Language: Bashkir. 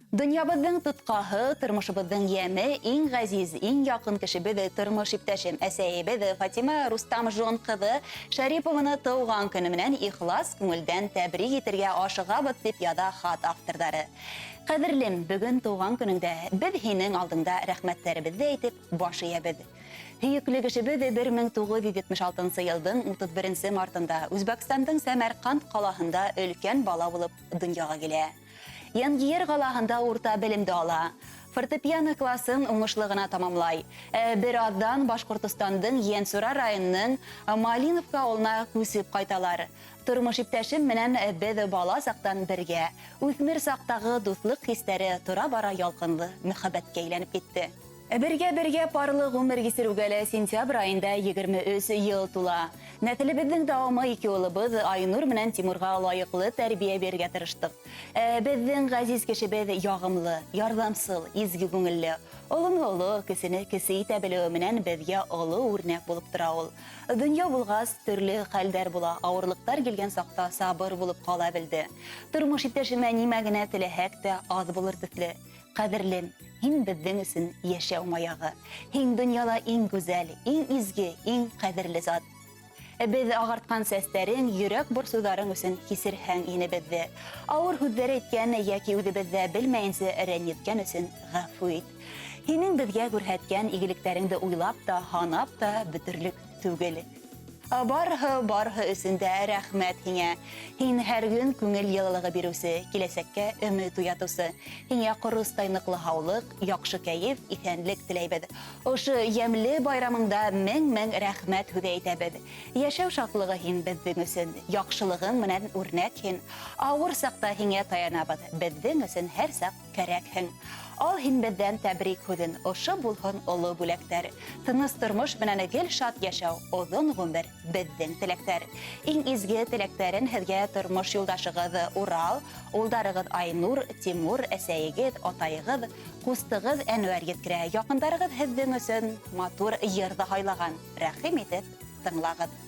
Донъябыҙҙың тотҡаһы, тормошобоҙҙоң йәме, иң ғәзиз, иң яҡын кешебеҙ, тормош иптәшем, әсәйебеҙ Фатима Рустамжон ҡыҙы Шәрипованы тыуған көнө менән ихлас күңелдән тәбрик итергә ашығабыҙ, тип яҙа хат авторҙары. Ҡәҙерлем, бөгөн тыуған көнөңдә беҙ һинең алдыңда рәхмәттәребеҙҙе әйтеп баш эйәбеҙ. Һөйөклө кешебеҙ 1976 нсы йылдың 31 нсе мартында Үзбәкстандың Сәмәрҡанд ҡалаһында өлкән бала булып донъяға килә. Янгиер ҡалаһында урта белемде ала. Фортепиано классын уңышлы ғына тамамлай. Ә бер аҙҙан Башҡортостандың Йәнсура районының Малиновка ауылына күсеп ҡайталар. Тормош иптәшем менән беҙ бала саҡтан бергә. Үҫмер саҡтағы дуҫлыҡ хистәре тора-бара ялҡынлы мөхәббәткә әйләнеп китте. Бергә-бергә парлы ғүмер кисереүгә лә сентябрь аенда 23 ел тула. Нәҫелебеҙҙең дауамы ике улыбыҙ Айнур менән Тимурға лайыҡлы тәрбиә бирергә тырыштыҡ. Ә беҙҙең ғәзиз кешебеҙ ягымлы, ярҙамсыл, изге күңелле. Олоно оло, кесене кесе итә белеүе менән беҙгә оло үрнәк булып тора ул. Дөнья булғас, төрле хәлдәр була, авырлыҡтар килгән саҡта сабыр булып ҡала белде. Тормош иптәшемә нимә генә теләһәк тә, аҙ булыр төҫле. Ҡәҙерлем, һин беҙҙең өсөн йәшәү маягы. Һин дөньяла иң гүзәл, иң изге, иң ҡәҙерле зат. Беҙ ағартҡан сәстәрең, йөрәк борсоуҙарың өсөн кисерһәң ине беҙҙе. Ауыр һүҙҙәр әйткән йәки үҙебеҙ ҙә белмәйенсә рәнйеткән өсөн ғәфү ит. Һинең беҙгә күрһәткән игелектәреңде уйлап та, һанап та бөтөрлөк түгел. Барыһы, барыһы өсөн дә рәхмәт һиңә. Һин һәр көн күңел йылылыгы биреүсе, киләсәккә өмөт уятыусы. Һиңә корыстай ныклы һаулык, яҡшы кәеф, иҫәнлек теләйбеҙ. Ошо ямьле байрамыңда мең-мең рәхмәт һүҙе әйтәбеҙ. Йәшәү шатлыгы һин беҙҙең өсөн, яҡшылыгың менән үрнәк һин. Авыр сакта һиңә таянабыҙ, беҙҙең өсөн һәрсак Кәрәкһең. Ал һин беҙҙән тәбрик һүҙен, Ошо булһын оло бүләктәр. Тыныс тормош менән гел шат йәшәү, Оҙон ғүмер, беҙҙең теләктәр. Иң изге теләктәрен һеҙгә тормош юлдашығыҙ Урал, улдарығыҙ Айнур, Тимур, әсәйегеҙ, атайығыҙ, ҡустығыҙ Әнүәр еткерә. Яҡындарығыҙ һеҙҙең өсөн матур йыр ҙа һайлаған. Рәхим итеп тыңлағыҙ.